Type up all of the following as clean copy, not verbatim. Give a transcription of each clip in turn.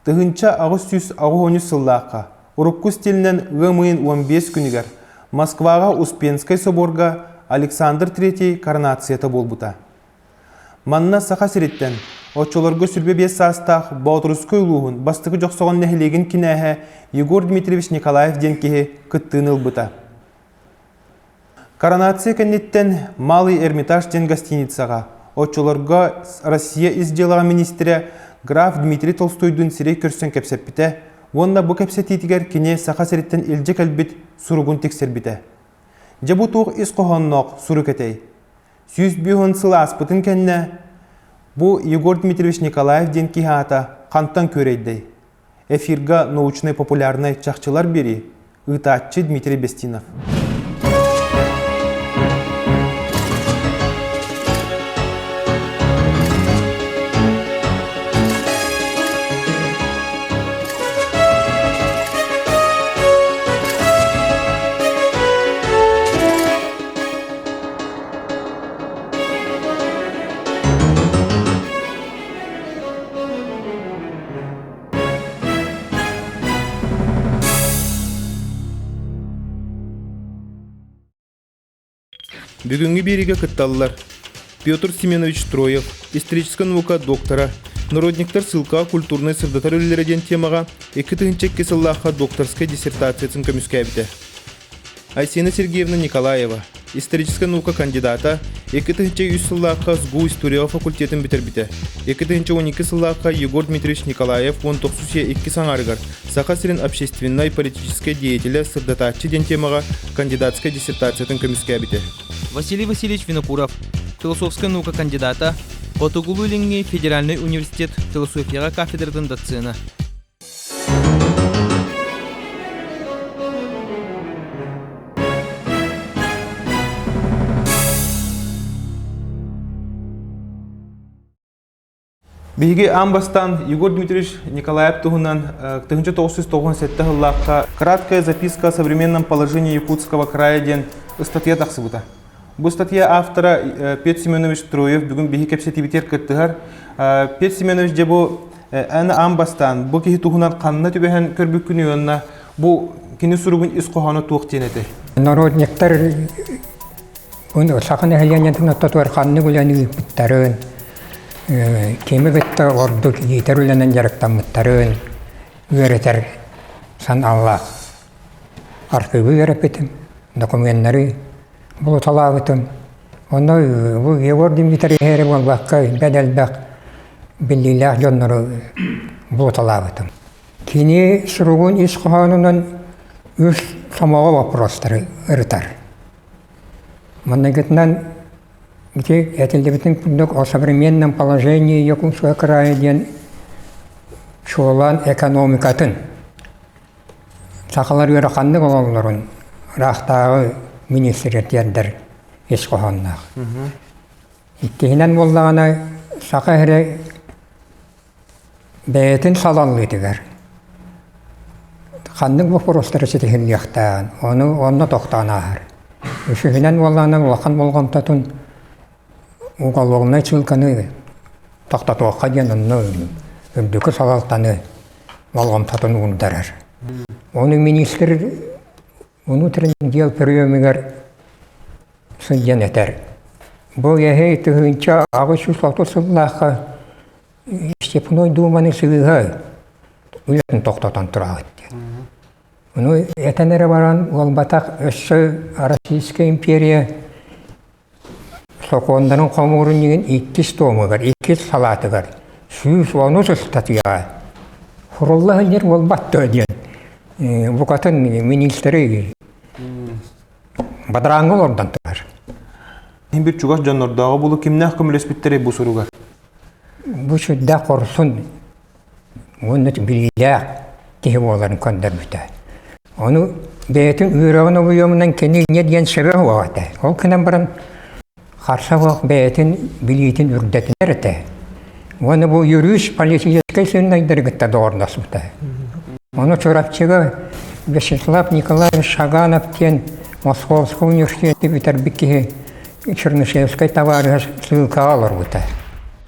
1883 сыллаахха урукку стилинэн ыам ыйын 15 күнүгэр Москваҕа Успенскай соборга Александр III коронацията буолбута. Манна Саха сириттэн оччолорго 25 саастаах Боотурускай улууһун бастакы Дьохсоҕон нэһилиэгин кинээһэ Егор Дмитриевич Николаев диэн киһи кыттыыны ылбыта. Коронация кэнниттэн Малый Эрмитаж диэн гостиницаҕа оччолорго Россия ис дьыалаҕа министрэ граф Дмитрий Толстойдуун сирэй көрсөн кэпсэппитэ уонна бу кэпсэтиитигэр кини Саха сириттэн илдьэ кэлбит суругун тиксэрбитэ. Дьэ бу туох ис хоһоонноох сурук этэй? 150 сыл ааспытын кэннэ бу Егор Дмитриевич Николаев диэн киһи аата хантан күөрэйдэй? Эфирга научнай-популярнай чахчылар биэрии ыытааччы Дмитрий Бестинов. Бүгүҥҥү биэриигэ кытталлар Петр Семенович Троев, историческай наука доктора, народниктар ссылкаҕа культурнай сырдатар үлэлэрэ диэн темаҕа 2002 сыллаахха докторскай диссертациятын көмүскээбитэ. Айсена Сергеевна Николаева, историческай наука кандидата, 2003 сыллаахха СГУ историяҕа факультетын бүтэрбитэ. 2012 сыллаахха Егор Дмитриевич Николаев 19 икки аҥаарыгар Саха сирин общественнай политическай деятелэ сырдатааччы диэн темаҕа кандидатскай диссертациятын көмүскээбитэ. Василий Васильевич Винокуров, философскай наука кандидата, Хотугулуу-Илиҥҥи федеральнай университет философияҕа кафедратын доцена. Биһиги аан бастаан Егор Дмитриевич Николаев туһунан 1997 сыллаахха «Краткая записка о современном положении Якутского края» диэн ыстатыйа тахсыбыта. Бу статья автора Петр Семенович Троев бүгүн биһи кэпсэтиибитигэр кыттыһар. Петр Семенович дьэ бу эн аан бастаан бу киһи туһунан ханна түбэһэн көрбүккүнүй уонна бу кини суругун ис хоһооно туох диэн этэй? Народниктар саха нэһилиэнньэтин ортотугар ханнык үлэни ыыппыттарын, кими кытта ордук иитэр үлэнэн дьарыктаммыттарын үөрэтэр санаалаах архыыбы үөрэппитим, докуменнары булуталаабытым. Онно бу Егор Дмитриевич эрэ буолбакка, бэт элбэх биллиилээх дьоннору булуталаабытым. Кини суругун ис хоһоонунан үс сомоҕо боппуруостары ырытар. Манныгытынан ити этиллибитин курдук о современном положении Якутского края диэн чуолаан экономикатын Сахалар ыараханнык олороллорун ыраахтааҕы министрэ тиэрдэр ис хоһоонноох. Иккиһинэн буоллаҕына, саха эрэ бэйэтин салаллыытыгар ханнык боппуруостары ситиһиллиэхтээҕин, ону онно тохтоон ааһар. Үсүһүнэн буоллаҕына, улахан болҕомтотун уголовнай ссылканы тохтотуохха диэн онно үрдүкү салалтаны болҕомтотун уурдарар. Ону министр внутренних дел приемыгар сылдьан этэр. Бу эһэй 1830 сыллаахха Степной Думаны сыыһа үлэтин тохтотон тураҕыт диэн. Ону этэн эрэ баран буолбатах өссө Российская империя Сокуоннарын хомуурунньугун иккис туомугар, иккис салаатыгар 110 ыстатыйаҕа сурулла сылдьар буолбат дуо диэн букатын министри бадарааҥҥа олордон турар. Иһин бир чугас дьоннордооҕу булу кимнээх көмөлөспүттэрэй бу суругар? Бу сүрдээх хорсун уонна билиилээх киһи буоларын көрдөрбүтэ. Ону бэйэтин үөрэҕин обуйуомунан кини инньэ диэн сөбө суох этэ. Ол гынан баран харса суох бэйэтин билиитин үрдэтинэр этэ. Уонна бу юрист политическай сыыннайдары кытта доҕордоспута. Ону Чурапчыга Вячеслав Николаевич Шаганов диэн Московскай университеты бүтэрбит киһи Чернышевскай табаарыһа ссылкаҕа олорбута.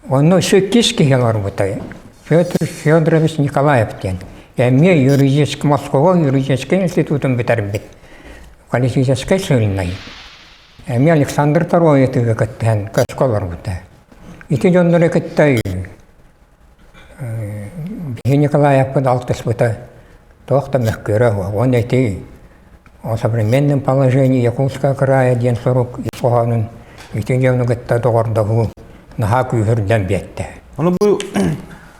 Онно өссө иккис киһи олорбута. Петр Федорович Николаев диэн. Эмиэ юридический Москва юридическай институтун бүтэрбит. Политическай сыылынай. Эмиэ Александр Тороетыга кыттыһан көскө олорбута. Ити дьоннору кытта биһи Николаевпыт алтыспыта туох да мөккүөрэ суох. Уонна ити о современном положении Якутского края диэн сурук ис хоһоонун ити дьону кытта доҕордоһуу наһаа күүһүрдэн биэрдэ. Ону бу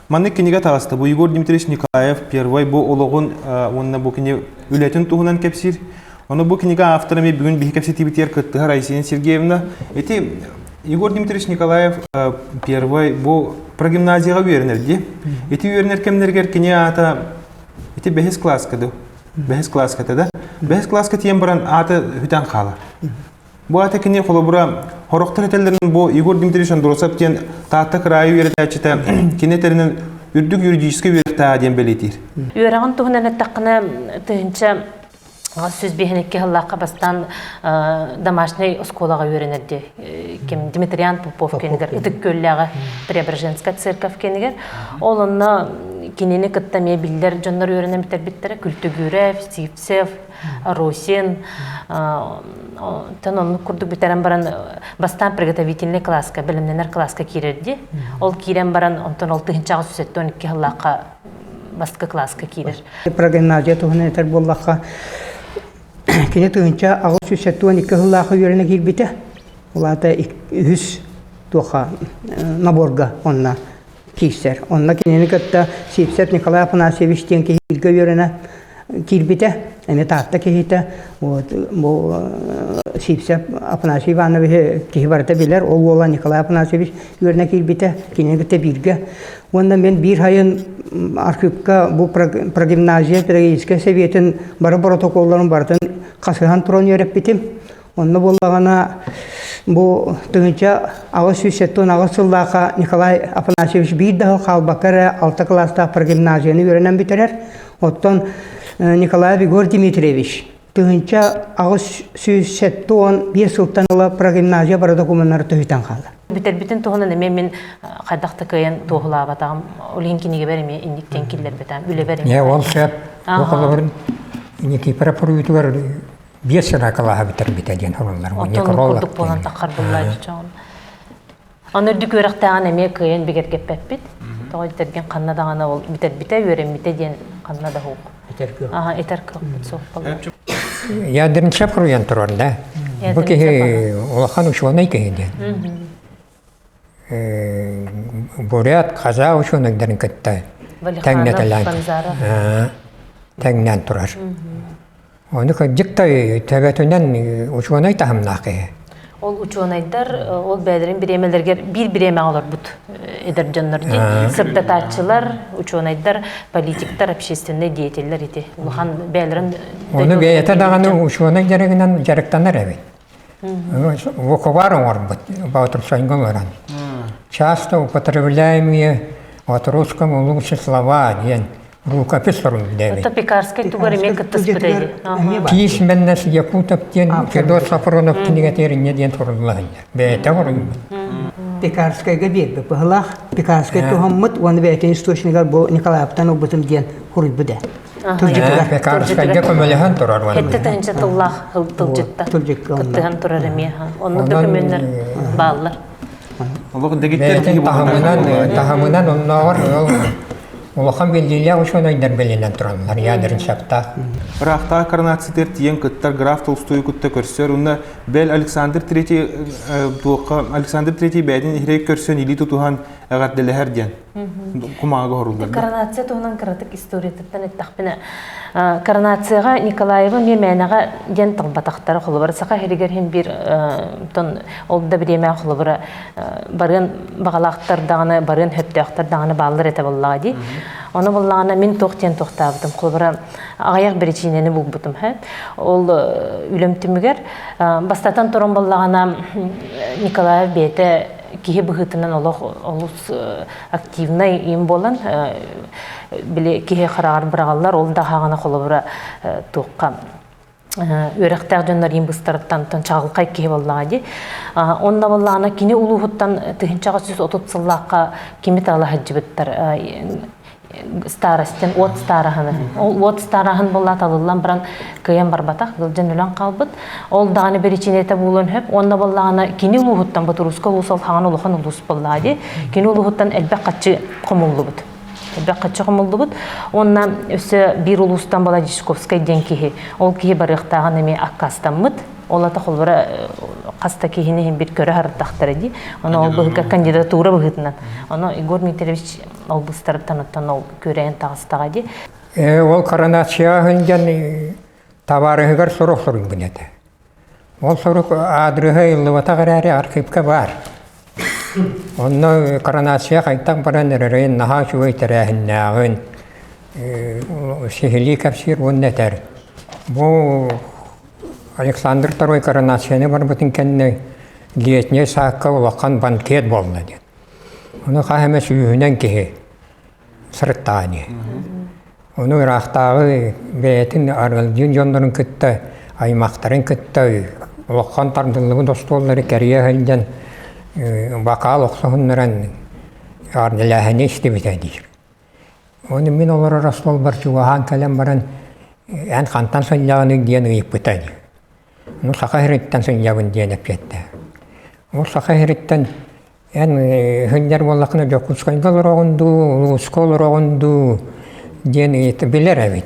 маннык кинигэ таҕыста. Бу Егор Дмитриевич Николаев первый бу олоҕун уонна бу кини үлэтин туһунан кэпсиир. Ону бу кинигэ автора эмиэ бүгүн биһи кэпсэтиибитигэр кыттыһар Айсен Сергеевна. Ити Егор Дмитриевич Николаев первый бу прогимназияҕа үөрэнэр дии. Ити үөрэнэр кэмнэригэр кини аата ити бэһис класска ду бэһис класска да бэһис класска тиийэн баран аата бүтэн хаалар. Бу аата кини холобура хорохтор этэллэрин бу Егор Дмитриевич Андросов диэн Таатта кыраайы үөрэтээччитэ кини этэринэн үрдүк юридическай үөрэхтээҕэ диэн бэлиэтиир. Үөрэҕин туһунан эттэххинэ тыһыынча 152 сыллаахха бастаан домашнай оскуолаҕа үөрэнэрди ким Дмитриан Попов кэнигэр Ытык Күөллээҕи Преображенская церковь кэнигэр ол онно кинини кытта эмиэ биллэр дьоннор үөрэнэн бүтэрбиттэрэ Күлтүгүрев, Сивцев, Росин тон оннук курдук бүтэрэн баран бастаан приготовительный класска бэлэмнэнэр класска киирэрди ол киирэн баран онтон ол тыһынчаҕа сүүс сыллаахха бастакы класска киирэр. Прогимназия туһунан этэр буоллахха, кини 1872 сыллаахха үөрэнэ киирбитэ. Ол аата үһүс туоха наборга онно киирсэр. Онно кинини кытта Сивцев Николай Афанасьевич диэн киһи бииргэ үөрэнэ киирбитэ. Эмиэ Таатта киһитэ. Вот бу Сивцев Афанасий Ивановиһы киһи барыта билэр. Ол уола Николай Афанасьевич үөрэнэ киирбитэ. Кинини кытта бииргэ. Уонна мен биир сайын архыыпка бу прогимназия педагогическай сэбиэтин бары боротокуолларын барытын хасыһан туран үөрэппитим. Онно буоллаҕына бу 1878 сыллаахха Николай Афанасьевич биир да сыл хаалбакка эрэ алта кылаастаах прогимназияны үөрэнэн бүтэрэр. Оттон Николаев Егор Дмитриевич 1875 сылтан ыла прогимназия бары докумуоннары төһүтэн хаалла. Бүтэрбитин туһунан эмиэ мин хайдах да кыайан туоһулаабатаҕым. Ол иһин кинигэбэр эмиэ инниктэн киллэрбэтим, үлэбэр эмиэ. Ол сөп. Бу холобур Никифоров суруйуутугар биэс сыл кылааһа бүтэрбитэ диэн суруллар. Оттон курдук буолан таххар буллааччы. Аны үрдүк үөрэхтээҕин эмиэ кыайан бигэргэппэппит. Тоҕо диэтэргин ханна даҕаны ол бүтэрбитэ, үөрэммитэ диэн ханна да суох. Этэр кыах. Аха, этэр кыахпыт суох буолар. Ядерничев суруйан турар да. Бу киһи улахан учуонай киһи диэн. Бурят, казах учуонайдарын кытта тэҥнэтэлээн тэҥнээн турар. Ону кырдьык да төбөтүнэн учуонай таһымнаах киһи. Ол учуонайдар ол бэйэлэрин бириэмэлэригэр биир бириэмэҕэ олорбут эдэр дьоннор дии. Сырдатааччылар, учуонайдар, политиктар, общественнай деятеллэр ити. Улахан бэйэлэрин Ону бэйэтэ даҕаны учуонай дьарыгынан дьарыктанар эбит. Буквар оҥорбут Боотурсайга олорон. Часто употребляемые от русском лучше слова диэн рукопись суруйда Это Пекарскай тугар эмиэ кыттыспыт эди. Письменность Якутов диэн Федот Сафронов кинигэтигэр инньэ диэн сурулла сылдьар. Бэйэтэ суруйбут. Пекарскайга биэрбит быһылаах. Пекарскай туһаммыт уонна бэйэтин источнигар бу Николаевтан ылбытым диэн суруйбут ээ. Тылдьытыгар. Пекарскайга көмөлөһөн турар. Хетте тыһынча тыллаах тылдьытта. Кыттыһан турар эмиэ. Оннук документар бааллар. Олох дэгиттэр Бэйэтин таһымынан, таһымынан оннооҕор улахан биллиилээх учуонайдар билинэн тураллар ядерын саптаах. Ыраахтааҕы коронациятыгар тиийэн кыттар граф Толстойу кытта көрсөр уонна бэл Александр Третий туохха Александр Третий бэйэтин иһирэй көрсөн илии тутуһан эҕэрдэлэһэр диэн кумааҕыга оһоруллар. Коронация туһунан кыратык историятыттан эттэхпинэ, коронацияҕа Николаева эмиэ мээнэҕэ диэн талбатахтара холобура саха иһигэр иһин биир тон ол да бириэмэ холобура барыан баҕалаахтар даҕаны барыан сөптөөхтөр даҕаны бааллар этэ буоллаҕа дии. Ону буоллаҕына мин туох диэн туохтаабытым холобура аҕыйах биричиинэни булбутум Ол үлэм түмүгэр бастатан туран буоллаҕына Николаев бэйэтэ киһи быһыытынан олох олус активнай им буолан били киһи хараҕар быраҕаллар ол да хаҕана холобура туохха Үөрэхтээх дьоннор иин быстарыттан чаҕылхай киһи буоллаҕа дии. Онно буоллаҕына кини улууһуттан 1930 сыллаахха кими таала сылдьыбыттар старостин уот стараһыны. Ол уот стараһын буолла талыллан баран кыайан барбатах, гылдьан өлөн хаалбыт. Ол даҕаны биричиинэтэ буолуон сөп. Уонна буоллаҕына кини улууһуттан Ботуруска улуус ол хаҥан улахан улуус буоллаҕа дии. Кини улууһуттан элбэх хаччы хомуллубут. Элбэх хаччы хомуллубут. Уонна өссө биир улуустан буола Дьячковскай диэн киһи. Ол киһи барыахтааҕын эмиэ аккаастаммыт. Ол ата холбура хас да киһини иһин бир көрө харыттахтара дии. Ону ол быһыга кандидатура быһыытынан. Ону Егор Дмитриевич ол быстарыттан оттон ол күрээн таҕыстаҕа дии. Ол коронация сылдьан табаарыһыгар сурук суруйбут этэ. Ол сурук аадырыһа ыйыллыбатах эрээри архивка баар. Онно коронация хайдах баран эрэрин наһаа үчүгэй тэрээһиннээҕин сиһилии кэпсиир уонна этэр. Бу Александр II коронацияны барбытын кэннэ летняй саакка улахан банкет буолла диэн. Ону хаһан эмэ сүүһүнэн киһи сырыттаҕа ини. Ону ыраахтааҕы бэйэтин арыалдьыын дьоннорун кытта, аймахтарын кытта улахан тардыллыбыт остуоллары кэрийэ сылдьан бакаал охсуһуннаран ардылээһини истибитэ диир. Ону мин олорор остуолбар чугаһаан кэлэн баран эн хантан сылдьаҕыный диэн ыйыппыта дии. Ну Саха сириттэн сылдьабын диэн эппиэттэ. Ол Саха сириттэн Эн сылдьар буоллаххына Дьокуускайга олороҕун дуу, улууска олороҕун дуу диэн ыйыта билэр эбит.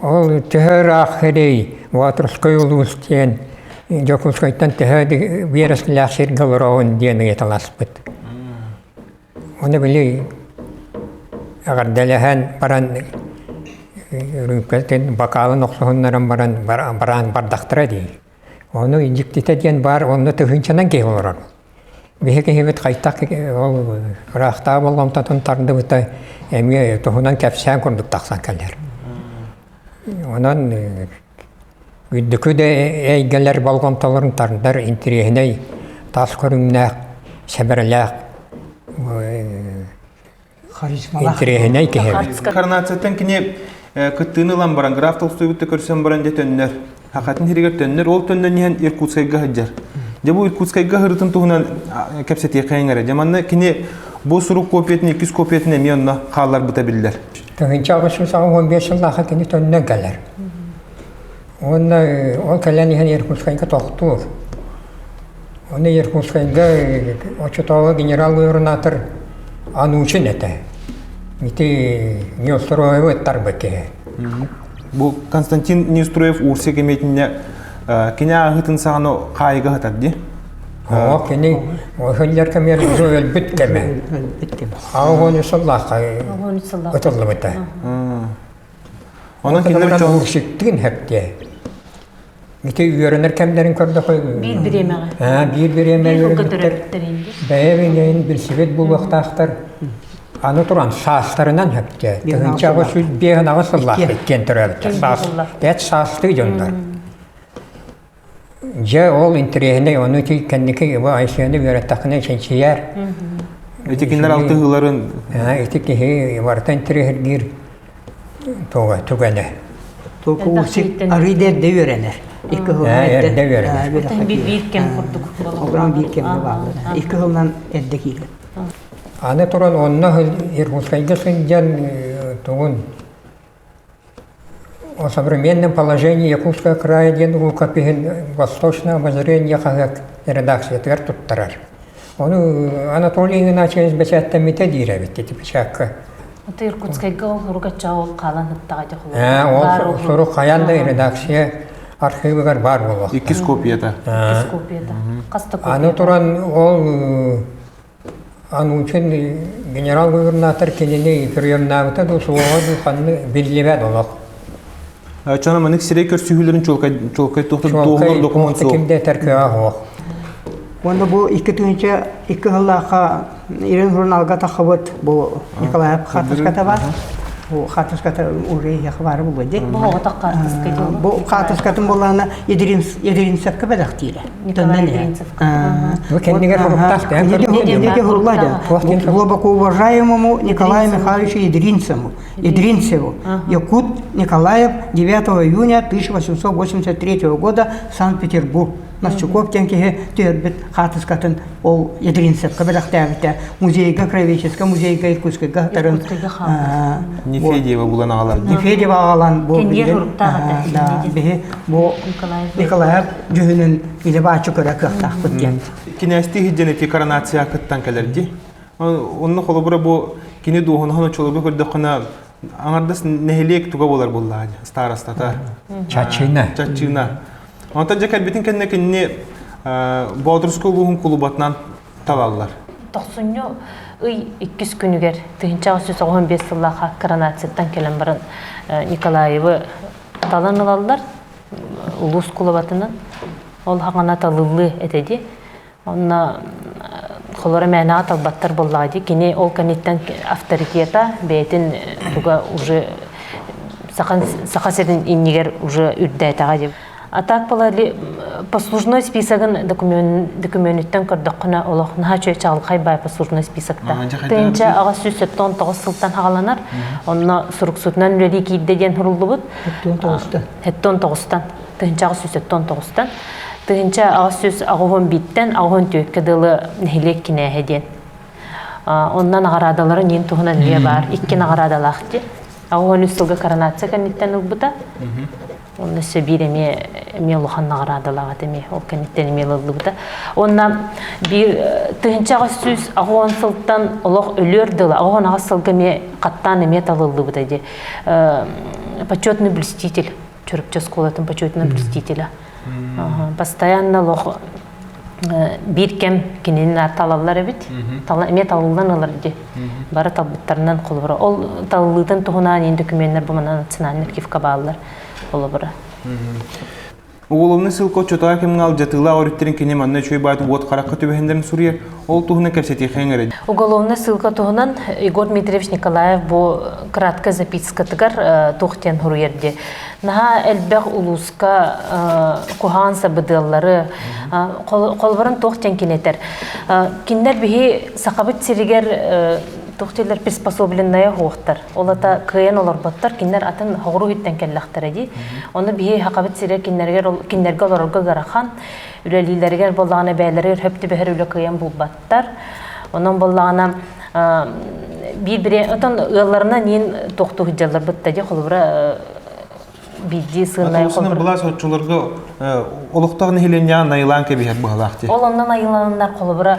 Ол төһө ыраах сирий, Боотурскай улуус диэн Дьокуускайтан төһө биэрэстэлээх сиргэ олороҕун диэн ыйыталаспыт. Ону били эҕэрдэлэһэн баран үрүүмкэтин бакаалын охсуһуннаран баран бараан бардахтара дии. Ону дьиктитэ диэн баар, онно тыһыынчанан киһи олорор. Биһи киһибит хайтах ол ыраахтааҕы болҕомтотун тардыбыта эмиэ туһунан кэпсээн курдук тахсан кэлэр. Онон үрдүкү да эйгэлэр болҕомтолорун тардар интириэһинэй тас көрүҥнээх, сэбэрэлээх Интэриэһинэй киһи эбит. Коронацияттан кини кыттыыны ылан баран, граф Толстойбутта көрсөн баран дьэ төннөр. Хахатын сиригэр төннөр, ол төннөн иһэн Иркутскайга сылдьар. Дьэ бу Иркутскайга сырытын туһунан кэпсэтиэххэйиҥ эрэ. Дьэ манна кини бу сурук копиятын, иккис копиятын эмиэ онно хаалларбыта биллэр. 1885 сыллаахха кини төннөн кэлэр. Уонна ол кэлэн иһэн Иркутскайга тохтуур. Ону Иркутскайга оччотооҕу генерал-губернатор Анучин этэ. Ити Неустроевы ыттарбыт киһи. Бу Константин Неустроев Урсия кэмиэтинэ кини ааһыытын саҕана хаайыга сытар дии. Оо, кини сылдьар кэмигэр уже өлбүт кэмэ. Өлбүт кэмэ. Аҕыс сыллаахха ытыллыбыта. Онон кинилэр дьон урсиктыын хэптиэ. Ити үөрэнэр кэмнэрин көрдөхө биир бириэмэҕэ. Аа, биир бириэмэ үөрэммиттэр. Бэйэ-бэйэлэрин билсибит буолуохтаахтар. Аны туран саастарынан хэптиэ. 1858 сыллаах иккиэн төрөөбүттэр. Саас, эт саастыы дьоннор. Дьэ, ол интэриэһинэй, ону ити кэнники бу Айсыаны үөрэттэххинэ чинчийэр. Ити кинилэр алтыһыыларын Ити киһи барыта интэриэһиргиир туга түгэнэ. Только Усик арыйда эрдэ үөрэнэр. Икки сылынан эрдэ үөрэнэр. Биир кэм курдук Олорон биир кэмҥэ бааллар. Икки сылынан эрдэ киирэр. Аны туран онно Иркутскайга сылдьан тугун О современном положении Якутского края диэн рукопиһын Восточное обозрение хаһыат редакциятыгар туттарар. Ону Анатолий Игнатьевич бэчээттэммитэ диир эбит ити печатка. Это Иркутскайга ол сурук ол хаалан ыттаҕа Ол сурук хайаан да редакция архивыгар баар буолуохтаах. Иккис копията. Иккис копията. Хас да копия. Аны туран ол Анучин генерал-губернатор кинини приемнаабыта дуу, суоҕа дуу ханны биллибэт олох. Чона манык сирэй көрсүһүүлэрин чуолкай чуолкай туохтан туоһулар документ суох. Ким да этэр кыаҕа суох. Уонна бу 2002 сыллаахха Ирин журналга таххыбыт бу Николаев хаартыската бар. Хаартыската уже иһиэхэ баара буолуо дии. Бу оҕотох хаартыска дии. Бу хаартыскатын буоллаҕына Едринцевка бэлэхтиирэ. Николай Едринцевка. Бу кэннигэр хоруктаах Кэннигэ хурулла дии. Глубоко уважаемому Николаю Михайловичу Едринцеву, Едринцеву, Якут Николаев 9 июня 1883 года Санкт-Петербург. Настюков диэн киһи түһэрбит хаартыскатын ол Ядринцевка бэлэхтээбитэ музейга краеведческай музейга Иркутскайга сытарын Нефедьева булан аҕалар Нефедьева аҕалан бу да биһи бу Николаев дьүһүнүн илэ бааччы көрө кыахтаахпыт диэн Кинээсти иһдьэн ити коронация кыттан кэлэр дии. Онно холобура бу кини дуоһунаһын очолорго көрдөххүнэ аҥардас нэһилиэк туга буолар буоллаҕа старостата. Чаччыына. Чаччыына. Онтон дьэ кэлбитин кэннэ кинини Боотурускай улууһун кулубатынан талаллар. Тохсунньу ый иккис күнүгэр 1995 сыллаахха коронацияттан кэлэн баран Николаевы талан ылаллар улуус кулубатынан. Ол хаҥана талыллыы этэ дии. Онно холоро мээнэҕэ талбаттар буоллаҕа дии. Кини ол кэнниттэн авторитета бэйэтин туга уже Саха, Саха сирин иннигэр уже үрдээтэҕэ дии. А так была ли послужной списогын документүттэн көрдөххүнэ олох наһаа үчүгэй чаҕылхай баай послужной списокта. Тыынча 879 сылтан хаҕаланар. Онно суруксутунан үлэлии киирдэ диэн суруллубут. 79-тан. 79-тан. 1879-тан. 1881-тэн 84-кэ дылы нэһилиэк кинээһэ диэн. Онно наҕараадалара ньиин туһунан эмиэ баар. Икки наҕараадалаах дии. 83 сылга коронация кэнниттэн ылбыта. Онно өссө биир эмиэ эмиэ улахан наҕараадалаах этэ эмиэ ол кэнниттэн эмиэ ылыллыбыта. Уонна биир 1880 сылтан олох өлүөр дылы 88 сылга эмиэ хаттаан эмиэ талыллыбыта дии. Почетный блюститель Чурапчы оскуолатын почетный блюстителя. Постоянно олох биир кэм кинини талаллар эбит. Эмиэ талыллан ылар дии. Бары талбыттарынан холобура. Ол талыллыытын туһунан иин докуменнар бу манан национальный архивка бааллар холобура. Уголовный ссылка оччотооҕу кэмҥэ алдьатыылаах өрүттэрин кини манна үчүгэй баайт уот харахха түбэһиннэрин суруйар, ол туһунан кэпсэтиэххэ эрэ. Уголовный ссылка туһунан Егор Дмитриевич Николаев бу краткая запискатыгар туох диэн суруйар дии. Наһаа элбэх улууска куһаҕан сабыдыаллары холборон туох диэн кинэтэр. Кинилэр биһи Сахабыт сиригэр туох дииллэр приспособленная суохтар. Ол ата кыайан олорботтор, кинилэр атын хоҕуруу иһиттэн кэллэхтэрэ дии. Ону биһи Сахабыт сирэ кинилэригэр кинилэргэ олорорго ыарахан, үлэлииллэригэр буоллаҕына бэйэлэригэр хөп түбэһэр үлэ кыайан булбаттар. Онон буоллаҕына биир бири отон ыалларынан иин туохтуу сылдьалларбыт да дии холобура биирдии сыыннай Атыыласынан былаас оччолорго олохтоох нэһилиэнньэҕэ найылаан кэбиһэр быһалаах дии. Ол онно найылааннар холобура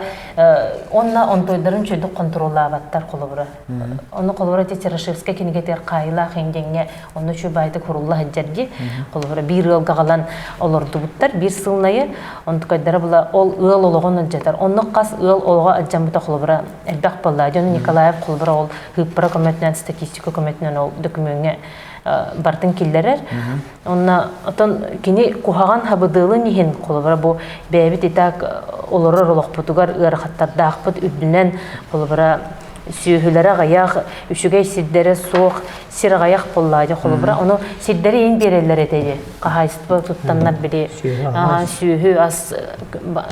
онно онтуйдарын чөйдүк хонтуруоллаабаттар холобура. Ону холобура ити Серошевскай кинигэтигэр хаайылаах иҥдьэҥҥэ онно үчүгэй баайдык хурулла сылдьар дии. Холобура биир ыалга аҕалан олордубуттар биир сылнайы онтукайдара була ол ыал олоҕун алдьатар. Онно хас ыал олоҕо алдьаммыта холобура элбэх буолла. Дьон Николаев холобура ол хыыппара көмөтүнэн статистика көмөтүнэн ол дөкүмүөҥҥэ бартын киллэрэр. Онно отон кини куһаҕан хабыдыалын иһин холобура бу бэйэбит итак олорор олохпутугар ыарахаттардаахпыт үрдүнэн холобура сүөһүлэрэ аҕыйах, үчүгэй сирдэрэ суох, сир аҕыйах буоллаа холобура ону сирдэри иин биэрэллэр этэ дии хаһаайыстыба туттаннар били сүөһү ас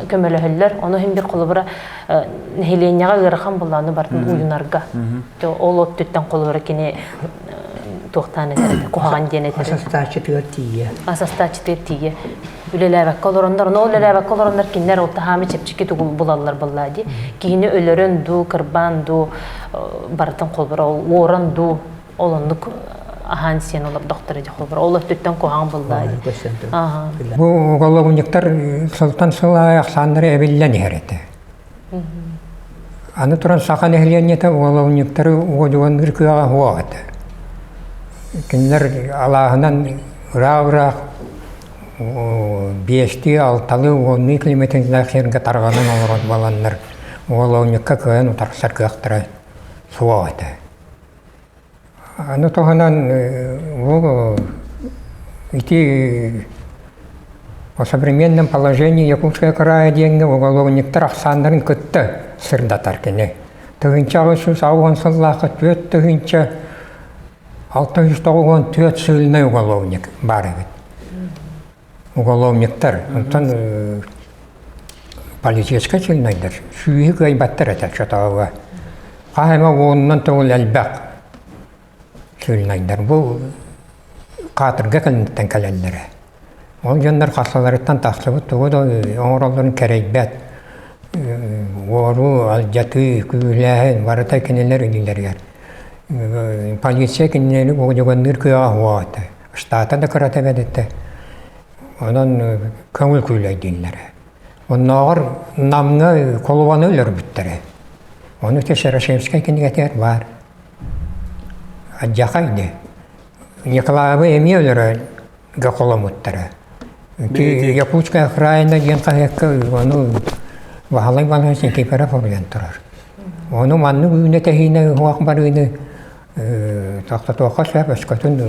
көмөлөһөллөр ону иһин бир холобура нэһилиэнньэҕэ ыарахан буоллааны бартын уйунарга ол өттүттэн холобура кини туохтаан этэр этэ куһаҕан диэн этэр асастааччытыгар тиийэ асастааччытыгар тиийэ үлэлээбэккэ олороннор ону үлэлээбэккэ олороннор кинилэр ол таһаамы чэпчэки тугу булаллар буоллаа дии киһини өлөрөн дуу кырбаан дуу барытын холбура ол уоран дуу ол оннук аһаан сиэн олордохтор дии холбура ол өттүттэн куһаҕан буоллаа дии бу уголовниктар сылтан сыл аайы ахсааннара эбиллэн иһэр этэ. Аны туран саха нэһилиэнньэтэ уголовниктары уодьуганныыр кыаҕа суох этэ. Кинилэр алааһынан ыраах-ыраах биэстии, алталыы, уоннуу километрдаах сиргэ тарҕанан олорор буоланнар уголовникка кыайан утарсар кыахтара суох этэ. Аны туһунан бу ити о современном положении Якутского края диэҥҥэ уголовниктар ахсааннарын кытта сырдатар кини. 1880 сыллаахха 4000 694 ссыльный уголовник баар эбит. Уголовниктар, онтон политическай ссыльнайдар сүүһү кыайбаттар этэ чотоога. Хаһ эмэ уонунан төгүл элбэх ссыльнайдар. Бу хаатырга кэнниттэн кэлэллэрэ. Ол дьоннор хассаларыттан тахсыбыт тугу да оҥороллорун кэрэйбэт. Уоруу, алдьатыы, күүлээһин барыта кинилэр илиилэригэр. Полиция кинилэри уодьуганныыр кыаҕа суох этэ. Штата да кырата эбэт этэ. Онон көҥүл күүлэйдииллэрэ. Оннооҕор Намҥа холубаны өлөрбүттэрэ. Ону ити Шерошевскай кинигэтигэр баар. Алдьархай дии. Николаевы эмиэ өлөрө холоммуттара. Ити Якутская окраина диэн хаһыакка ону Баһылай Иванович Никифоров суруйан турар. Ону маннык үүнэ-тэһиинэ уһуох барыыны тохтотуохха сөп, өскөтүн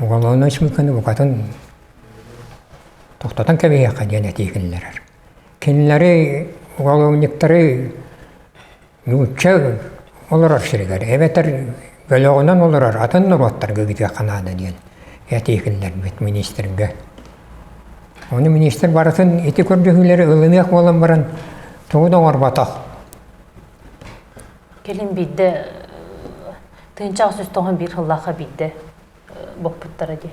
уголовнай ссылканы букатын тохтотон кэбиһиэххэ диэн этии киллэрэр. Кинилэри уголовниктары Нуучча олорор сиригэр эбэтэр бөлөҕүнэн олорор атын норуоттарга ыытыахха наада диэн этии киллэрбит министргэ. Ону министр барытын ити көрдөһүүлэри ылыныах буолан баран тугу да оҥорботох. Кэлин биирдэ 1991 сыллаахха биирдэ боппуттара дии.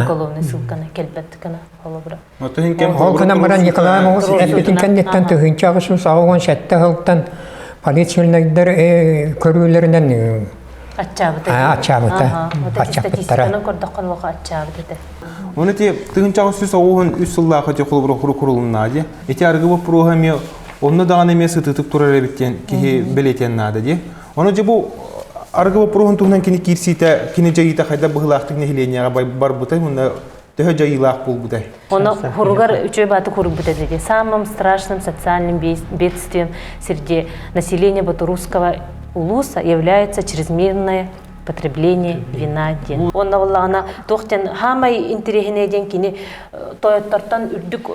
Уголовный ссылканы кэлбэт гына холобура. Ол гынан баран Николай Моҕус эппитин кэнниттэн 1887 сылтан полициялардар көрүүлэринэн аччаабыта. Аччаабыта. Аччаабыттара. Көрдөххө олохо аччаабыт этэ. Оны те 1993 сыллаахы те холобура курулуннаа ди. Ити аргы боппуруоһа эмиэ онно даҕаны эмиэ сытыытык турар эбит диэн киһи бэлиэтиэн наада ди. Ону дьэ бу арыгы боппуруоһун туһунан кини киирсиитэ, кини дьайыыта хайдах быһыылаахтык нэһилиэнньэҕэ барбытай уонна төһө дьайыылаах буолбутай? Ону хуругар үчүгэй бааты хуругбут этэ. Самым страшным социальным бедствием среди населения Батурусского улуса является чрезмерное потребление вина диэн. Онно буоллаҕына туох диэн хаамай интэриэһинэй диэн кини тойоттортон үрдүк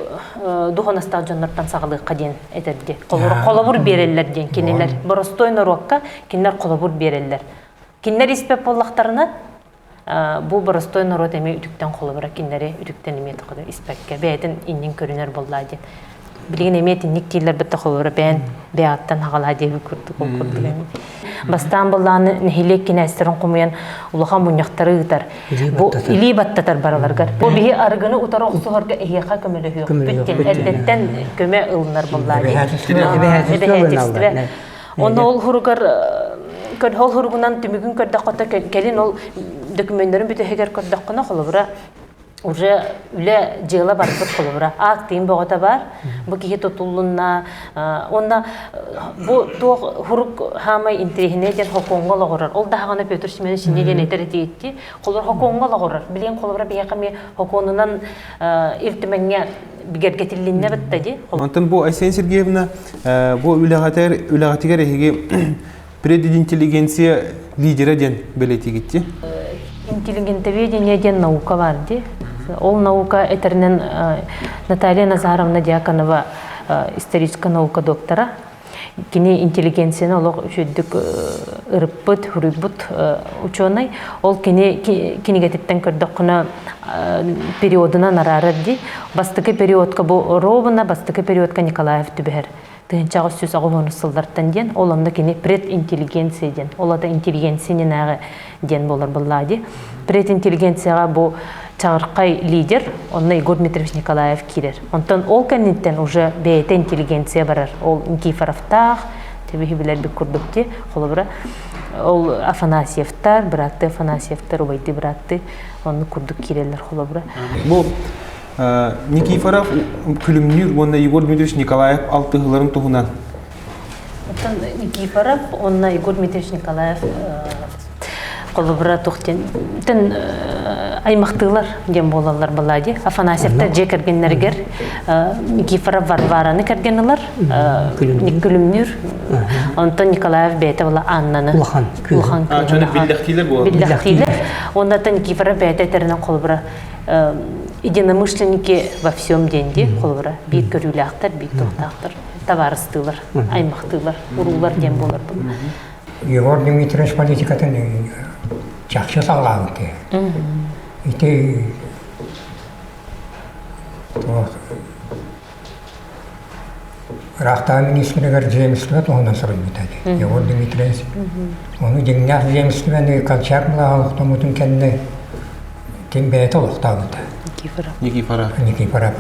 духонастаах дьоннортон саҕалыахха диэн этэрди. Холобур биэрэллэр диэн кинилэр. Боростуой норуокка кинилэр холобур биэрэллэр. Кинилэр испэт буоллахтарына, бу боростуой норуот эмиэ үтүктэн холобура кинилэри үтүктэн эмиэ тоҕо испэккэ бэйэтин иннин көрүнэр буоллаа диэн. Билигин эмиэ итинник дииллэр бытта холобура бэйэн бэйэҕиттэн хаҕалаа диэбит курдук ол курдук эмиэ. Бастаан былааны нэһилиэк кинээстэрин хомуйан улахан мунньахтары ыытар. Бу илии баттатар бараларгар. Бу биһи арыгыны утары охсуһарга эһиэхэ көмөлөһүөхпүт диэн эрдэттэн көмө ылынар буоллаа Эбэһээтилистибэ. Онно ол хуругар ол хуругунан түмүгүн көрдөххө кэлин ол документарын бүтэһигэр көрдөххүнэ холобура уже үлэ дьыала барбыт холобура аак тыын бөҕөтө бар бу киһи тутуллунна уонна бу туох хурук хаамай интэриэһинэй диэн хокуоҥҥа олоҕурар ол даҕаны Петр Семенович инньэ диэн этэр этиитти холор хокуоҥҥа олоҕурар билигин холобура биһиэхэ эмиэ хокуонунан Ил Түмэҥҥэ бигэргэтиллиннэ бытта ди Онтон бу Айсен Сергеевна бу үлэҕитигэр үлэҕитигэр эһиги прединтеллигенция лидера диэн бэлиэтиигитти? Интеллигентоведение диэн наука бар ди. Ол наука этэринэн Наталья Назаровна Дьяконова историческая наука доктора. Кини интеллигенцияны олох үчүгдүк ырыппыт, хуруйбут ученый. Ол кини кинигэтиттэн көрдөххүнэ периодынан араарар ди. Бастакы периодка бу ровно бастакы периодка Николаев түбэһэр. 1980 сыллартан диэн, ол онно кини прединтеллигенция диэн, ол ата интеллигенция диэн буолар буоллаа дии. Прединтеллигенцияҕа бу чаҕырхай лидер, онно Егор Дмитриевич Николаев киирэр. Онтон ол кэнниттэн уже бэйэтэ интеллигенция барар. Ол Никифоровтаах, тэбиһи билэрбит курдук дии, холобура, ол Афанасьевтар, бырааттыы Афанасьевтар, убайдыы бырааттыы, оннук курдук киирэллэр холобура. Бу Никифоров Күлүмнүүр уонна Егор Дмитриевич Николаев алтыһыыларын туһунан. Оттон Никифоров уонна Егор Дмитриевич Николаев холобура туох диэн аймахтыылар диэн буолаллар балаа дии. Афанасьевтар дьиэ кэргэннэригэр Никифоров Варвараны кэргэн ылар, Күлүмнүүр. Онтон Николаев бэйэтэ була Аннаны. Улахан Улахан Биллэхтиилэр буолар. Биллэхтиилэр. Оннан Никифоров бэйэтэ этэринэн холобура единомышленники во всем диэн дии холобура биир көрүүлээхтэр биир туохтаахтар табаарыстыылар аймахтыылар уруулар диэн буолар Егор Дмитриевич политикатын Чахчы саҕалаабыт киһи. Ити туох ыраахтааҕы министригэр земство туһунан суруйбута дии. Егор Дмитриевич. Ону дьиҥнээх земствоны Колчак былааҕа олохтоммутун кэннэ ким бэйэтэ олохтообута. Никифоров. Никифоров. Никифоров.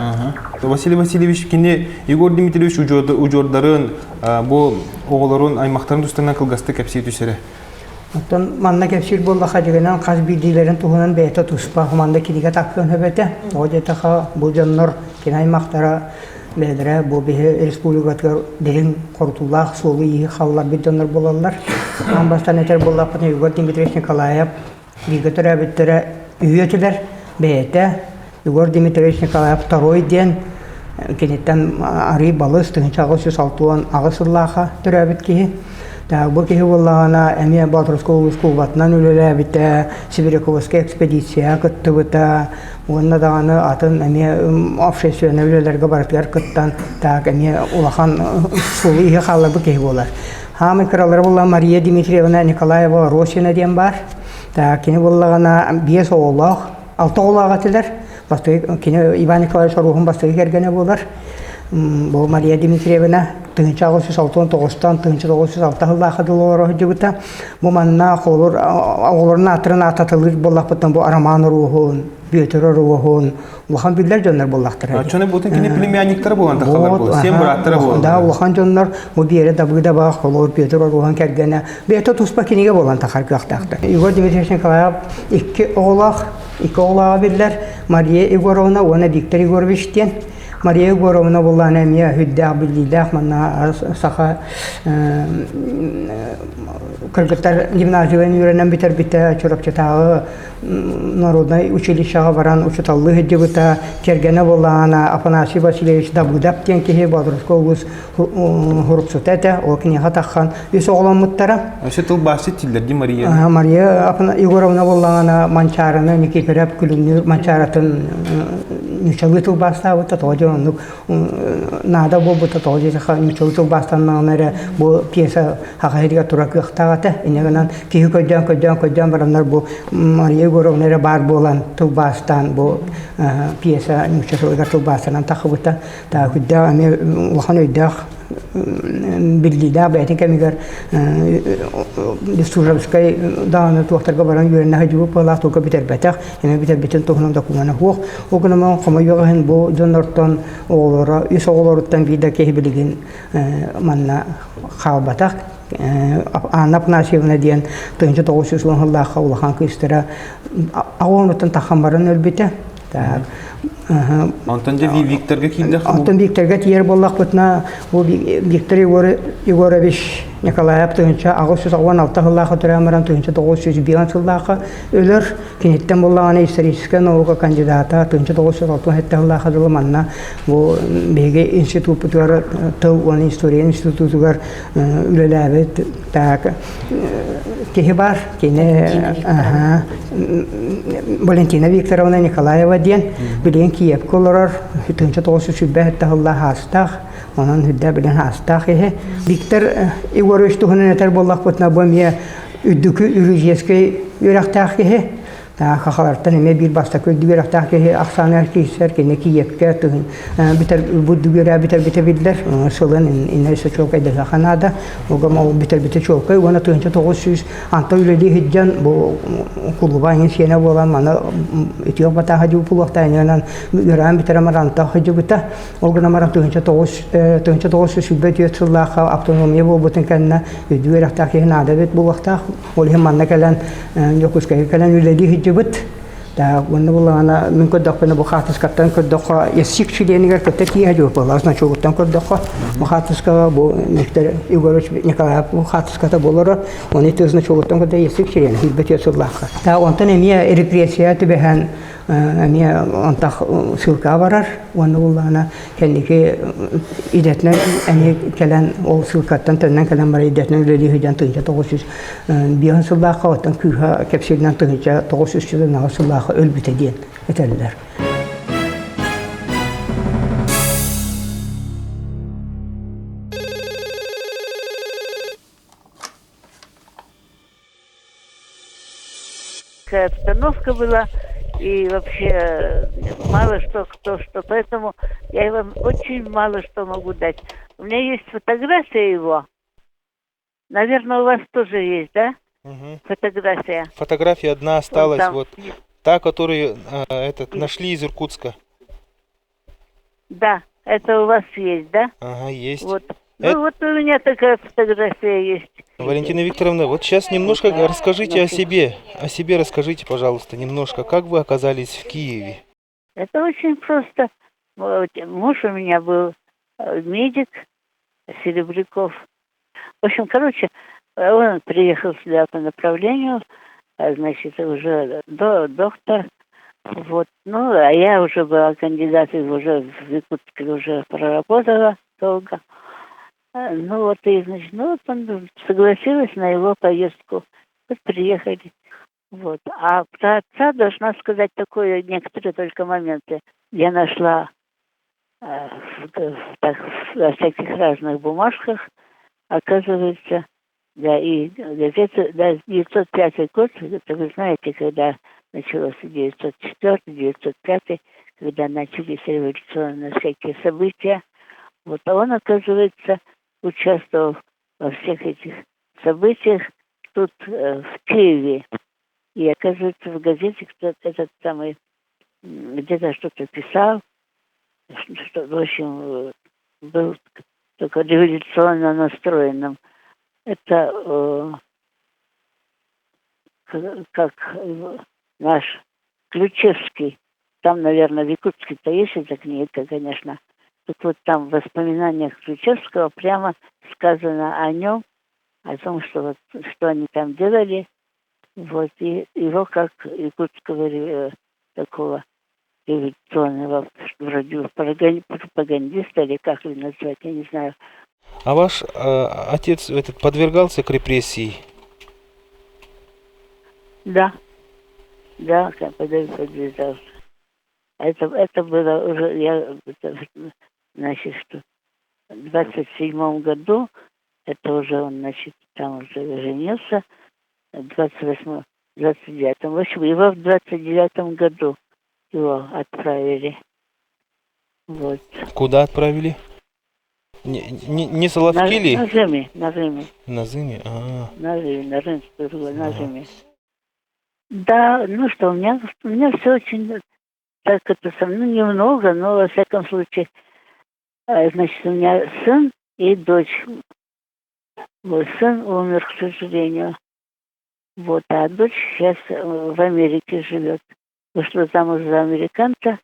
Василий Васильевич кини Егор Дмитриевич удьуордарын бу оҕолорун аймахтарын тустарынан кылгастык кэпсии түсэрэ. Оттон манна кэпсиир буоллахха дьигинэн хас биирдиилэрин туһунан бэйэтэ туспа манна кинигэ тахсыан сөп этэ. Тоҕо диэтэххэ бу дьоннор кини аймахтара бэйэлэрэ бу биһи республикатыгар дириҥ хорутуулаах суолу-ииһи халларбыт дьоннор буолаллар. Аан бастаан этэр буоллахпына Егор Дмитриевич Николаев бииргэ төрөөбүттэрэ үһүө этилэр. Бэйэтэ Егор Дмитриевич Николаев второй диэн киниттэн арый балыс 1868 сыллаахха төрөөбүт киһи. Бу киһи буоллаҕына эмиэ Боотурускай улуус кулубатынан үлэлээбитэ, Сибиряковскай экспедицияҕа кыттыбыта уонна даҕаны атын эмиэ общественнай үлэлэргэ барытыгар кыттан так эмиэ улахан суолу-ииһи хаалларбыт киһи буолар. Хаамай кыралара буолла Мария Дмитриевна Николаева Росина диэн баар. Так кини буоллаҕына биэс оҕолоох, алта оҕолоох этилэр. Бастакы кини Иван Николаевич Оруоһун бастакы кэргэнэ буолар. Бу Мария Дмитриевна 1869-тан 1906 сыллаахха дылы олоро сылдьыбыта. Бу манна холобур оҕолорун ааттарын ааттаталыыр буоллахпыттан бу Роман Оруоһун, Бүөтүр Оруоһун улахан биллэр дьоннор буоллахтара. Оччону бутун кини племянниктара буолан тахалар буолар. Сен бырааттара буолар. Да, улахан дьоннор бу Биэрэ Дабыдаба, холобур Петр Оруоһун кэргэнэ бэйэтэ туспа кинигэ буолан тахар кыахтаахтар. Егор Дмитриевич Николаев икки оҕолоох Икки оҕолооҕо биллэр Мария Егоровна уонна Виктор Егорович диэн. Мария Егоровна буллаана эмиэ сүрдээх биллиилээх манна саха кыргыттар гимназияларын үөрэнэн бүтэрбитэ Чурапчытааҕы народнай училищеҕа баран учууталлыы сылдьыбыта кэргэнэ буоллаҕына Афанасий Васильевич Давыдов диэн киһи Боотурускай улуус Һуруксута этэ, ол киниэхэ таххан үс оҕоломмуттара. Өссө тылбаасчыт тиллэрди Мария. Мария Егоровна буоллаҕына Манчаарыны Никифоров Күлүмнүүр Манчааратын нууччалыы тылбаастаабыта, тоҕо диэн оннук наада буолбута, тоҕо диэтэххэ нууччалыы тылбаастаннаҕына эрэ бу пьеса саха сиригэр тура кыахтаах этэ. Инньэ гынан киһи көрдөөн көрдөөн көрдөөн бараннар бу Мария Егоровна эрэ баар буолан тылбаастаан бу пьеса нуучча тылыгар тылбаастанан тахсыбыта. Таакырдаах эмиэ улахан өйдөөх биллиилээх бэйэтин кэмигэр Бестужевскай даҕаны туохтарга баран үөрэнэ сылдьыбыт буолаах туга бүтэрбэтэх, эмиэ бүтэрбитин туһунан докумуона суох. Ол гынан хомойуох иһин бу дьоннортон оҕолоро, үс оҕолоруттан биир да киһи билигин манна хаалбатах. Анна Афанасьевна диэн 1910 сыллаахха улахан кыыстара оҕонуттан таххан баран өлбүтэ. Так. Онтон дьэ Викторга киирдэх Онтон Викторга тиийэр буоллахпытына, бу Виктор Егорович Николаев 1896 сыллаахха төрөөн баран 1905 сыллаахха өлөр. Киниттэн буоллаҕына историческай наука кандидата 1967 сыллаахха дылы манна бу биһиги институппутугар тыл уонна история институтугар үлэлээбит так киһи бар кини Валентина Викторовна Николаева диэн билигин Киевка олорор 1927 сыллаах аастаах онон үрдэ билин аастаах киһи Виктор Егорович туһунан этэр буоллахпытына бу эмиэ үрдүкү юридическэй үөрэхтээх киһи Хахалартан эмиэ биир бастакы үрдүк үөрэхтээх киһи ахсааныгар киирсэр, кини Киевкэ тыһын бүтэр үрдүк үөрэҕи бүтэрбитэ биллэр. Сылын иннэ өссө чуолкайдаһыахха наада. Угам ол бүтэрбитэ чуолкай уонна 1900 анта үлэлии сылдьан бу кулуба иҥин сиэнэ буолан маны үтүөх батааха дьуу булуохтаа иннинэн үөрэҕин бүтэрэн баран анта сылдьыбыта. Ол гынан баран 1924 сыллаахха автономия буолбутун кэннэ үрдүк үөрэхтээх киһи наада эбит буолуохтаах. Ол иһин манна кэлэн Дьокуускайга кэлэн үлэлии сылдьыбыт. Так, уонна буллаҕына мин көрдөхпүнэ бу хаартыскаттан көрдөххө ЯСИК чилиэнигэр кытта тиийэ дьуоппалаах значогуттан көрдөххө бу хаартыскаҕа бу Виктор Егорович Николаев бу хаартыската буолара оны ити значогуттан көрдө ЯСИК чилиэнэ сүүрбэ сыллаахха. Так, онтон эмиэ репрессия түбэһэн эмиэ онтох ссылкаҕа барар уонна буллаҕына кэнники идэтинэн эмиэ кэлэн ол ссылкаттан төннөн кэлэн баран идэтинэн үлэлии сылдьан 1905 сыллаахха оттон кыыһа кэпсииринэн 1900 сыллаахха өлбүтэ диэн этэллэр. такая обстановка была, и вообще мало что кто что. Поэтому я вам очень мало что могу дать. У меня есть фотография его. Наверное, у вас тоже есть, да? Угу. Фотография. Фотография одна осталась, там... вот та, которую этот, нашли из Иркутска. Да, это у вас есть, да? Ага, есть. Вот. Ну это... вот у меня такая фотография есть. Валентина Викторовна, вот сейчас немножко расскажите о себе. О себе расскажите, пожалуйста, немножко. Как вы оказались в Киеве? Это очень просто. Муж у меня был медик, Серебряков. В общем, короче, он приехал сюда по направлению, значит, уже доктор. Вот. Ну, а я уже была кандидатом, уже в Якутске уже проработала долго. Ну вот, и, значит, ну вот он согласилась на его поездку. Вот приехали. Вот. А про отца должна сказать такое, некоторые только моменты. Я нашла так, во всяких разных бумажках, оказывается, да, и газета, да, 905 год, это вы знаете, когда началось 904, 905, когда начались революционные всякие события. Вот, а он, оказывается, участвовал во всех этих событиях тут, в Киеве. И, оказывается, в газете кто-то этот самый где-то что-то писал, что, в общем, был только революционно настроенным. Это как наш Ключевский. Там, наверное, в Якутске-то есть эта книга, конечно. Так вот там в воспоминаниях Ключевского прямо сказано о нем, о том, что, вот, что они там делали. Вот, и его как якутского такого революционного вроде пропагандиста, или как его назвать, я не знаю. А ваш отец этот подвергался к репрессии? Да, да, подвергался. Это было уже, я, значит, что в 27 году, это уже он, значит, там уже женился, в 28-м, 29-м. В общем, его в 29-м году его отправили. Вот. Куда отправили? Не Соловки ли? На Зыме, на Зыме. На Зыме, а. На Зыме, на Рынской, на Зыме. Да, ну что, у меня все очень, так это со мной немного, но во всяком случае, значит, у меня сын и дочь. Вот, сын умер, к сожалению. Вот, а дочь сейчас в Америке живет. Вышла замуж за американца.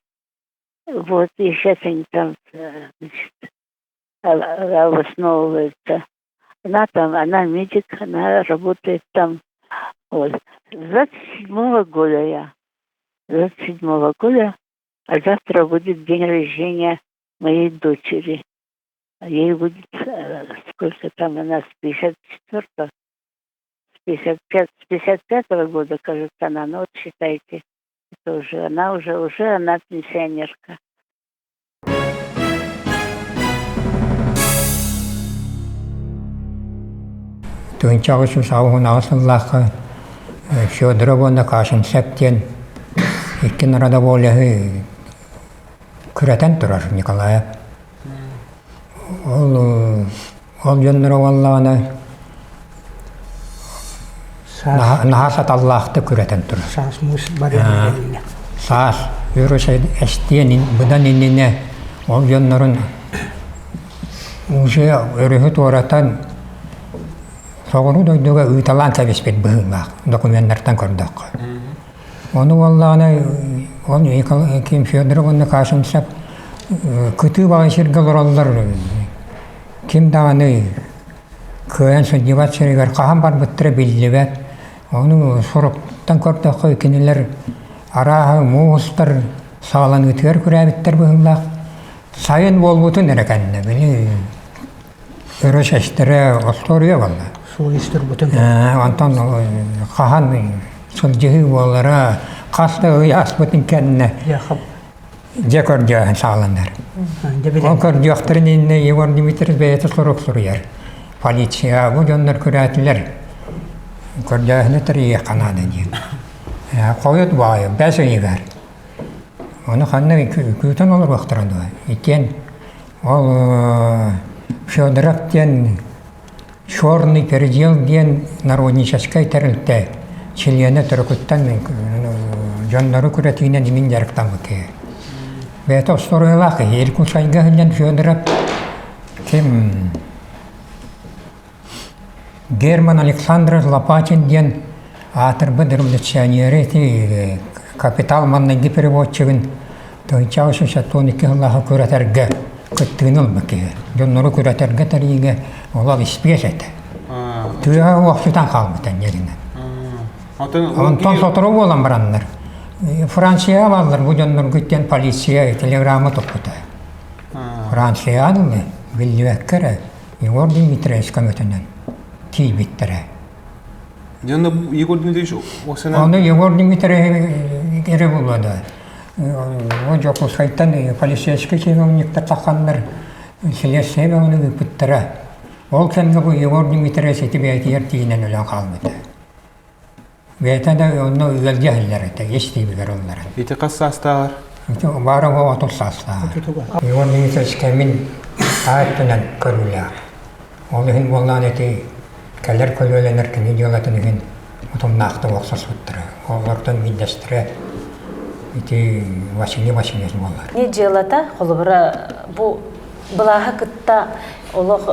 Вот, и сейчас они там, значит, обосновываются. Она там, она медик, она работает там. Вот. С 27-го года я. 27-го года, а завтра будет день рождения моей дочери. Ей будет, сколько там она, с 54-го, с 55-го года, кажется, она, ну вот считайте, это уже, она уже она пенсионерка. Тыһыынча саҕа сыллаахха Федоров уонна Кашинцев диэн икки народоволеһы күрэтэн турар Николаев. Ол ол дьонноро буоллаҕына наһаа саталлаахтык күрэтэн турар. Саас муус барыан Саас вирус эстиэн быдан иннинэ ол дьоннорун уже өрүһү туоратан соҕуруу дойдуга ыыталаан кэбиспит быһыылаах докуменнартан көрдөххө. Ону буоллаҕына ол Ким Федоров уонна Кашинцев кытыы баҕайы сиргэ олороллор ким даҕаны кыайан сылдьыбат сиригэр хаһан барбыттара биллибэт. Ону суруктан көрдөххө кинилэр арааһа муустар саҕаланыытыгар күрээбиттэр быһыылаах. Сайын буолбутун эрэ кэннэ били өрөс эстэрэ остуоруйа буолла. Суол исторбутун. Онтон хаһан сылдьыһыы буолара хас да ый ааспытын кэннэ дьэ көрдөөһүн саҕаланар. Ол көрдүөхтэрин иннинэ Егор Дмитриевич бэйэтэ сурук суруйар. Полиция бу дьоннор күрээтилэр. Көрдөөһүнү тэрийиэххэ наада диэн. Хойут баайы, бэс ыйыгар. Ону ханна күүтэн олоруохтара дуо? Иккиэн ол Федоров диэн Черный передел диэн народническай тэрилтэ чилиэнэ төрүкүттэн дьоннору күрэтиинэн имин дьарыктаммыт киһи. Бэйэтэ остуоруйалаах киһи. Иркутскайга сылдьан Федоров ким Герман Александрович Лопатин диэн аатырбыт революционеры ити капитал маҥнайгы переводчигын тыһыынча 812 сыллааҕы күрэтэргэ кыттыыны ылбыт киһи. Дьоннору күрэтэргэ тэрийиигэ олох испиэс этэ. Тыаһа уохсутан хаалбыта инньэ Онтон сотору буолан бараннар Францияҕа бааллар бу дьоннорго диэн полиция телеграмма туппута. Францияҕа дылы биллибэккэ эрэ Егор Дмитриевич көмөтүнэн тиийбиттэрэ. Дьонно Егор Дмитриевич осынан Ону Егор Дмитриевич эрэ буолуо да. Ол Дьокуускайтан полицейскай чиновниктар тахханнар следствие бөҕөнү ыыппыттара. Ол кэмҥэ бу Егор Дмитриевич ити бэйэтигэр тиийинэн өлөн хаалбыта. Бэйэтэ да онно ыалдьа иһиллэр этэ, ис тиибигэр ылларан. Ити хас саастааҕар? Ити баара 30 саастааҕар. Егор Дмитриевич кэмин ааттынан көрүүлээх. Ол иһин буоллаан ити кэлэр көлүөлэнэр кини дьыалатын иһин утумнаахтык охсуспуттара. Олортон биирдэстэрэ ити Василий Васильевич буолар. Кини дьыалата, холобура, бу былааһы кытта олох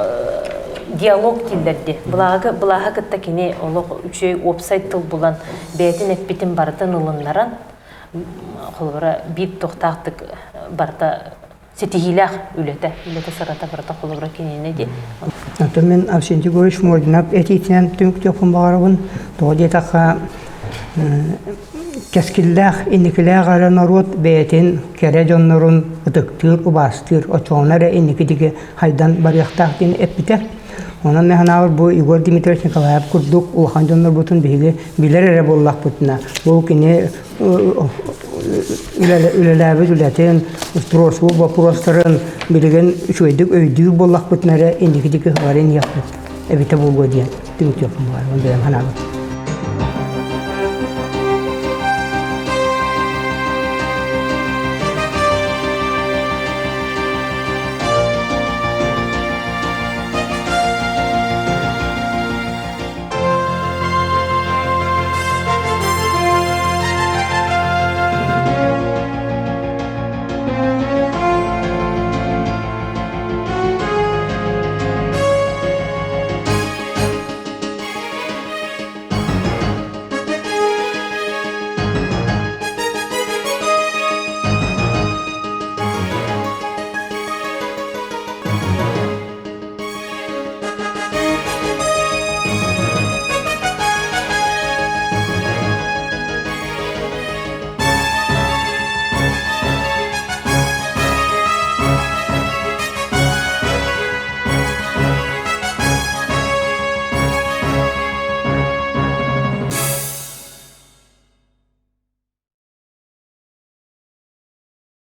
диалог киллэрди. Былааһы, былааһы кытта кини олох үчүгэй уопсай тыл булан, бэйэтин эппитин барытын ылыннаран, холобура, биир туохтаахтык барыта ситиһиилээх үлэтэ, үлэтэ сырата барыта холобура кинини ди. Оттон мин Авсентий Егорович Мординов этиитинэн түмүктүөхпүн баҕарабын. Тоҕо диэтэххэ, кэскиллээх, инникилээх эрэ норуот бэйэтин кэрэ дьоннорун ытыктыыр, убаастыыр, оччоҕуна эрэ инники диэки хайдан барыахтаах диэн эппитэ. Онон мин санаабар бу Егор Дмитриевич Николаев курдук улахан дьоннорбутун биһиги билэр эрэ буоллахпытына, бу кини үлэлээбит үлэтин, туруорсуу боппуруостарын билигин үчүгэйдик өйдүүр буоллахпытына эрэ инники диэки баран иһиэхпит эбитэ буолуо диэн түмүктүөхпүн баҕарабын бэйэм санаабын.